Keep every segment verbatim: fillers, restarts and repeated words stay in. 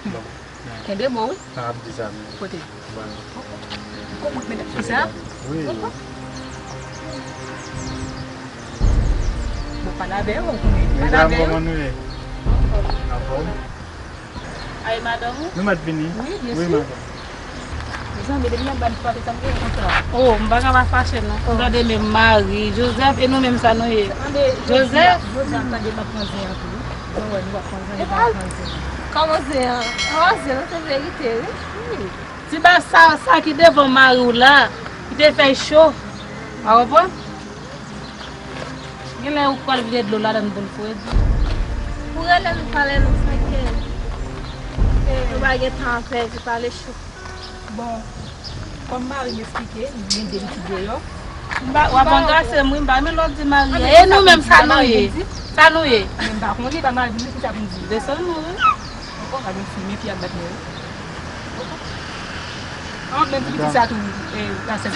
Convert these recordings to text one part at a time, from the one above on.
Bon. Kenbe mo, wi. N ap di sa menm. Kote? Bon. Ou konprann medam fi sa? Wi. Bon, pale avè yo, ou konnen. Pale avè yo. Medam, kòman nou ye? Anfòm? Anfòm? Ay, madanm ou? Nou mèt vini? Wi, byen si. Wi, madanm. Mezanmi, depi n ap ba n pale sa, m gen kontan. Oh, m pa ka pa fache, non. Oh. Gade menm mari, Joseph, e nou menm sa nou ye. Tande, Joseph. Jodi a, jodi a, m tande m ap pran zen an tou, wi. Mwen wè nou ap pran zen, nou ap pran zen. Kòman zen an? Oh, zen an, se verite, wi. Wi. Ti ba sa, sa ki devan mari w la, ki te fè cho. Ou konprann? Genlè ou pral vide dlo ladann pou l fre. Pou rele nou pale nou frenken. Nou pa gen tan a pèdi, pale cho. Bon, kòm mari m esplike, m gen de pitit deyò. M pa, w ap angrase m, wi, m pa renmen lè w di mari. E nou menm, sa nou ye? Sa nou ye? Men m pa konnen, pa mari m, men ki sa pou m di? Desann nou, wi. Ankò, pa gen fi, men fi ap bat mwen, wi. An, men di pitit sa tou, e, la sè.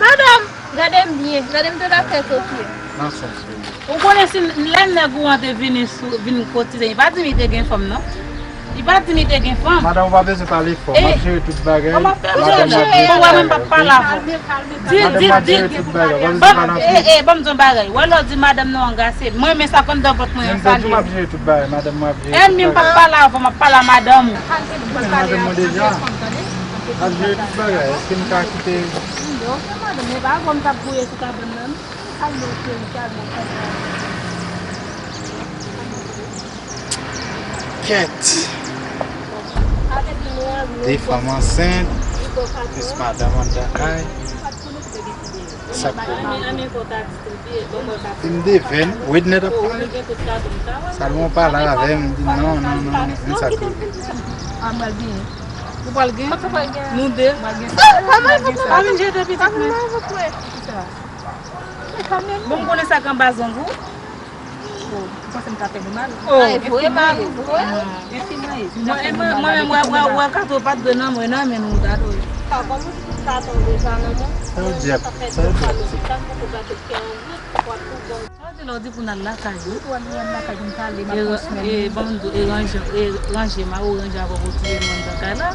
Madanm, gade m byen, gade m de la tèt o pye. Nan sans, wi. Ou konnen si lè nèg ou an te vini sou, vin kotize, li pa di m li te gen fanm, non. Li pa di m li te gen fanm. Madanm, ou pa bezwen pale fò. M ap jere tout bagay. Kòman fè m jere? Ou wè mwen m p ap pale avè w. Di, di, di. Madanm, m ap jere tout bagay. Ou pa bezwen pale anpil. E, e, ban m di yon bagay. Wè lè w di madanm nan angrase. Mwen, men sa konn dan vant mwen an salye. M ap jere tout bagay, madanm, m ap jere tout bagay. Enmi m p ap pale avè w, m ap pale a madanm ou. Mwen konnen madanm mwen deja. Ap jere tout bagay. Èske m ka kite? Oke, madanm, men pa bon m t ap gouye sou kabann nan. Kalme w, cheri, kalme w, kalme w. Kèt. De fanm ansent, plis madanm anndan kay. Sa k pou m de venn, Wedney t ap pale. Salmon pale avè m, m di non, non, non, non, men sa k rive. A, m pral genyen. Ou pral gen? Nou de. M pral gen sa. Pa vin jete pitit mwen. Bon, m konnen sa k anba zong ou. Oh, ou panse m ka fè nou mal? Oh, e vre, mari, vre. E fi mwen ye. Mwen, mwen, mwen, mwen, mwen, mwen, kato pa t dwe nan mwen, nan men nou, gade w. Sa, kòman ou di pou kato deja nan mwen? Sa yo di ap, sa yo di ap. Sa yo di lè w di pou n al lakay ou. Wi, pou al, al lakay pou n pale, m ap konn swen. E, ban m di w, e ranje, e ranje ma ou ranje avè w pou tiye nou anndan kay la.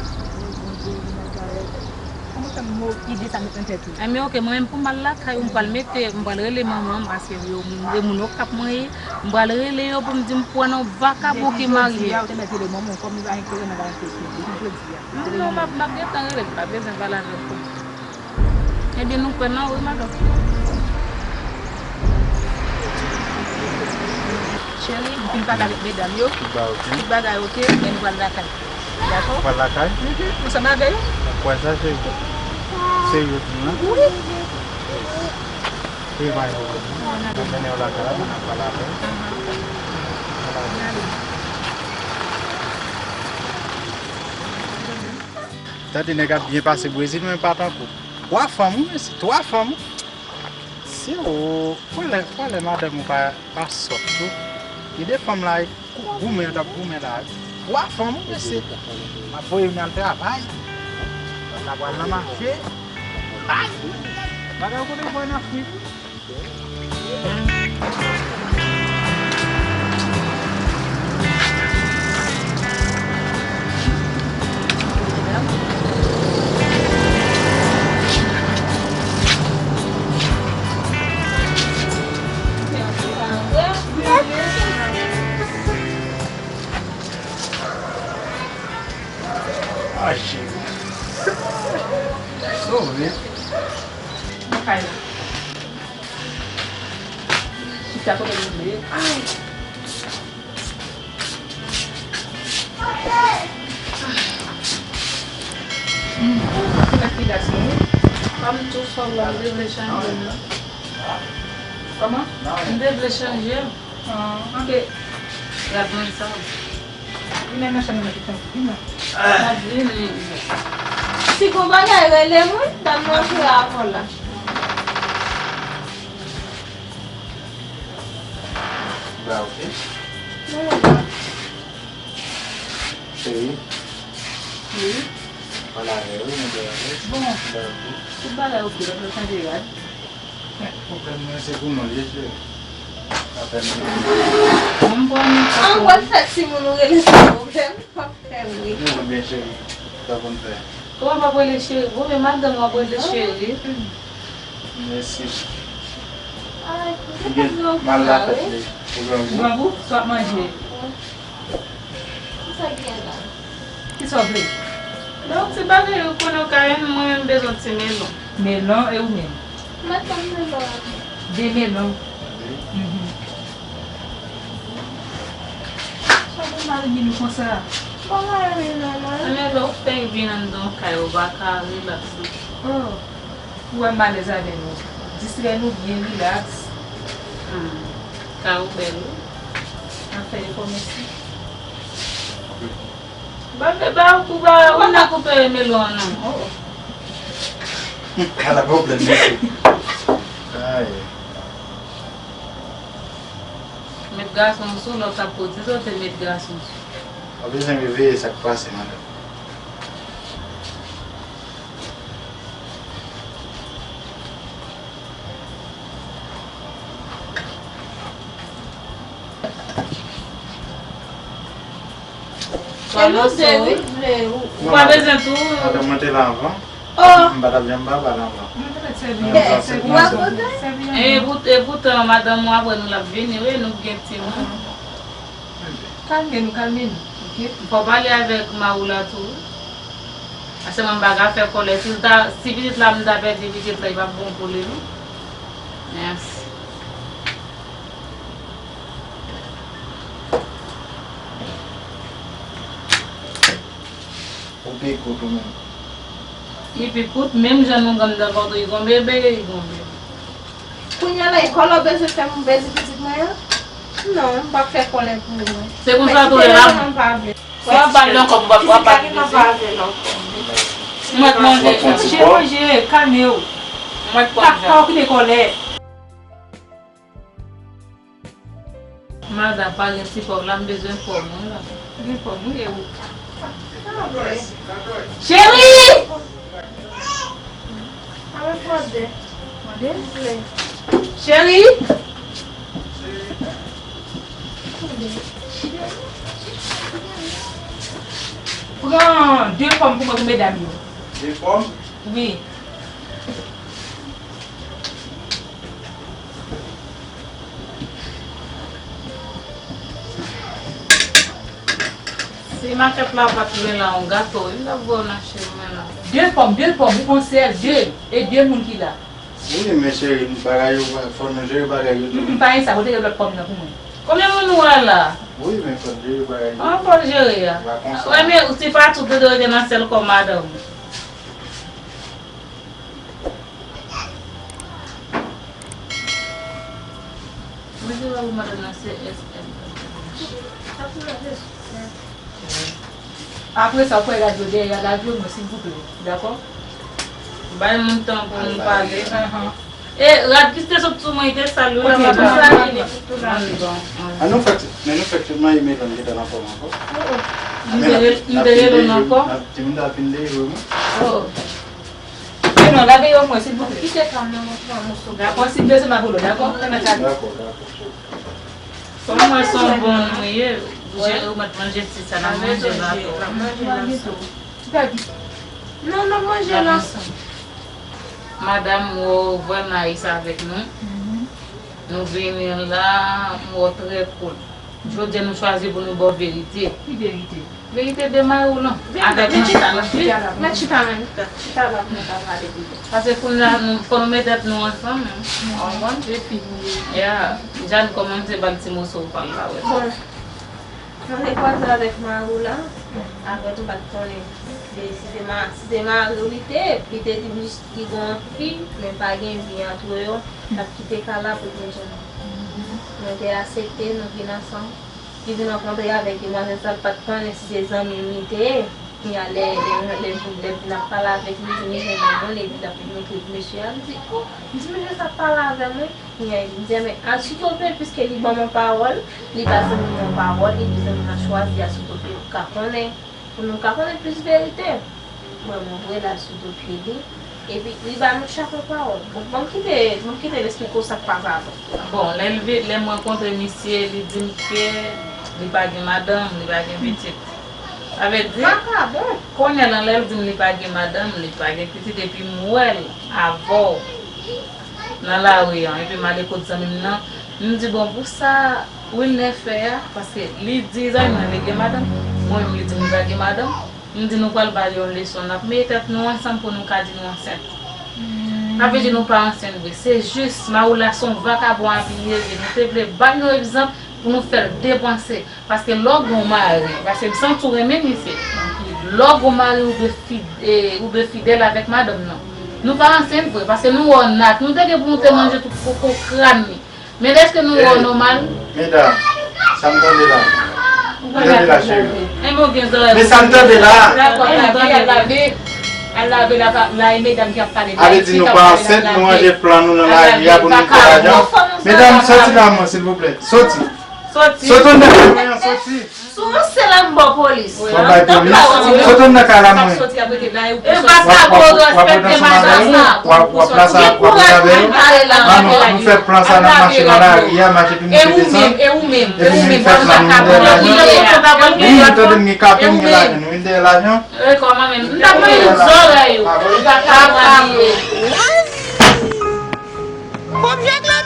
Kòman fè m ide sa met nan tèt ou? Enben, oke, mwen menm pou m al lakay ou, m pral mete, m pral rele manman m, paske yo, e moun Okap mwen ye, m pral rele yo pou m di m pran yon vakabon ki marye. Depi jodi a, ou te mèt rele manman w, kòm li pa gen kere nan bagay Facebook, depi jodi a. Non, non, m ap, m ap gentan rele l, m pa bezwen pale avè l pou. Ebyen, nou kwè nan ou, wi, madanm. Cheri, m fin pale avèk medam yo. Tout bagay oke. Tout bagay oke, men nou pral lakay. Dakò? Ou pral lakay? Mhm, ansanm avè yo. Ou kwè sa, cheri? Serye, di m la? Wi. Wi, mari. Mwen mennen yo lakay la, pou n ap pale avè yo. Tande nèg ap byen pase Brezil, men pa tankou. Twa fanm, wi, mesye, twa fanm, wi. Si ou, pwalè, pwalè madanm ou pa, pa sòt tou. Gen de fanm la, goumen, yo t ap goumen la. Twa fanm, wi, mesye. M ap voye youn al travay. Lòt la pral nan mache. Ay! Bagay ou konnen fò an Afrik. Ay, cheri. Sove. Nan kay la. Chita kote nou vle. Ay. Mwen se mèt li gason, wi. Kòm tou fò la, m te vle chanje, non. Kòman? M te vle chanje. Ah, ok. Gad mwen sa. Li menm nan chanm nan ki tankou vin nan. N ap vini. Si gon bagay, rele m, wi. Ban m manje avan la. Ba, ok. Mwen la. Cheri. Wi. Pale avè w, wi, mwen te rele. Bon. Ba, ok. Tout bagay ok, lòt lè chanje rad. Pwoblèm mwen se pou nou l ye, cheri. Apèn. Mwen pran yon. An, w ap fè timoun ou rele sa pwoblèm. W ap fè m ri. Nou byen, cheri. Sa pou n fè? Kòman w ap rele cheri? Bon, men madanm w ap rele cheri. Mèsi. Ay, m te konn gen yon mal la fèt li. Ou grangou? Grangou? Sa w ap manje? Kisa k gen la? Kisa w vle? Donk, ti bagay yo konnen w ka jwenn, mwen menm bezwen ti melon. Melon, e ou menm? Mwen konn melon. De melon. Mhm. Sa pou mari vin ou konsa? Bon, mari vin non, mwen. Men lè w fèk vin anndan yon kay, ou pa ka rilaks, non. Oh. Ou wè m alèz avè nou. Distrè nou byen rilaks. Hmm. Kay ou bèl, wi. N ap fè efò, mèsi. Ba, ba, ba, koupe, ou nan koupe melon an, non. Oh. Ala pwoblèm, mesye. Ay. Met gason sou, lè w t ap kotize, w te met gason sou. Ou bezwen veye sa k pase, madanm. E nou de, wi, vle ou. Ou pa bezwen tou. Madanm mwen te la anvan. Oh. M pa t ap janm pa pale anvan. Mwen te sèvi an, sèvi an. E pout-, e poutan, madanm mwen apre nou l ap vini, wi, nou gen timoun. Kalme nou, kalme nou, oke? Fò w pale avèk mari w la tou. Paske mwen m pa ka fè kòlè. Si l ta, si pitit la, m ta pèdi pitit la, li p ap bon pou li, non. Mèsi. Ou pi kout ou menm. Li pi kout, menm jan nou grann nan vant ou, li gon bebe, li gon bebe. Kounye a la, e kòlè w bezwen fè m pèdi pitit mwen an? Non, m p ap fè kòlè pou ou, non. Se konsa tou lè la. Mèsi, se pa nan pa vle. Si w ap bat li ankò, w ap, w ap bat li. Mwen manje. Manje, manje, kalme w. Mwen pa kite kòlè. Madanm, pa gen ti pòv la, m bezwen pòv mwen la. Gen pòv, wi, e ou? Cheri! Mande. Cheri! Pran de pòm pou mwen pou medam yo. De pòm? Wi. Si makèt la pa t lwen la, yon gato, wi, m t ap voye w nan cheri mwen la. De pòm, de pòm, ou pran sèl, de, e de moun ki la. Wi, men cheri, bagay yo, fò nou jere bagay yo tou. M pa gen sa, pote lòt pòm nan pou mwen. Konbyen moun ou a la? Wi, men fò n jere bagay yo. An, fò n jere a. Wè, men ou ti pa tout de rete nan sèl kò madanm. Mwen se pa pou madanm nan se S M. Apre sa, ou fè rad yo dèyè rad avyon mwen, silvouplè. Dakò? Bay moun tan pou nou pale. Ahan. E rad ki te sot sou mwen, te sal wi, la, madanm. An nou fè ti, men nou fè ti manje melon ki te nan pòm ankò. M te rele l ankò. Timoun ta fin deye wi. Oh. Se non, lave yo mwen, silvouplè. Kite fanm nan, mwen pran moso. Dakò, si bezwen m ap rele w, dakò? Fè mèt la. Dakò, dakò. Fò mwen se yon bon nou ye, ou mèt manje ti sa, n ap manje la tou. N ap manje la tou. Non, n ap manje la. Madanm, ou vrèman ayis avèk nou. Nou vini la, m wè w trè cool. Jodi a nou chwazi pou nou ba w verite. Ki verite? Verite de mari w lan. Vin, avèk vin chita la. Vin, vin chita la, vin chita la pou nou ka pale de li. Paske kounye a, nou, fò nou met tèt nou ansanm, hein. Ou konprann? Epi, ya, Jane kòmanse ba l ti moso pa l la, wè. Bon. Mwen te kwaze avèk mari w la, apre tou m pa t konnen si se, si se ma-, si se mari w li te, li te di m jis li gon fi, men pa gen vi antre yo, l ap kite kay la pou l jwenn. Mwen te aksepte, nou vin ansanm. Li vin rankontre avèk demwazèl sa, l pa t konnen si se zanmi m li te ye. Kounye a, lè, lè, lè, lè, lè n ap pale avèk li, li di m li jwenn yon moun, epi l ap montre mesye a, m di, oh, m di, mesye sa ap pale avè m, wi. Kounye a, li di m, men Asoutope, piske li ban m yon pawòl, li pa janm ban m yon pawòl, epi zanmi m nan chwazi Asoutope pou ka konnen, pou nou ka konnen plis verite. Mwen, mwen voye l Asoutope li. Epi li ba nou chak yon pawòl. Bon, ban m kite, ban m kite l esplike w sa k pase avan. Bon, lè l vi- lè m rankontre misye, li di m ke li pa gen madanm, li pa gen pitit. Sa vle di, Vakabon! Kounye a la, lè l di m li pa gen madanm, li pa gen pitit, epi m wè l avè w nan lari an, epi m ale kot zanmi m nan, m di, bon, pou sa Wilner fè a, paske li di zanmi m nan li gen madanm, mwen menm li di m li pa gen madanm, m di nou pral ba l yon leson, n ap mete tèt nou ansanm pou nou ka di nou ansent. Sa vle di nou pa ansent vre. Se jis Maroula se yon vakabon abiye li. Nou te vle ba l yon egzanp pou nou fè l depanse. Paske lè w gen yon mari, paske m santi w renmen misye. Lè w gen yon mari, ou dwe fid, e, ou dwe fidèl avèk madanm nan. Nou pa ansent vre, paske nou wè w nat, nou te gen pou nou te manje tout koko kran li. Men èske nou wè w nòmal? Medam, sa m tande la? Tande la, cheri. Enben w gen zòrèy. Men sa m tande la? Dakò, dakò, Al lave, al lave la, la e medam ki ap pale. Ale di nou pa ansent, nou ranje plan nou nan lari a pou nou fè lajan. Medam, soti la mwen, silvouplè. Soti. Soti. Soti anndan kay mwen an, soti. Sou se la m ba w polis. W ap bay polis. Soti anndan kay la mwen. E vakabon, respèkte madanm nan. W ap w ap la sa, w ap lave yo. Maman, nou fè plan sa nan mache nan lari a, mache pou nou fete san. E ou menm, e ou menm, Epi nou fèt la, nou vin dèyè lajan. Wi, nou tande m gen katon, m gen lajan, nou vin dèyè lajan. E kòman menm? M t ap manje zòrèy ou. Vakabon. Pwòp jwèt la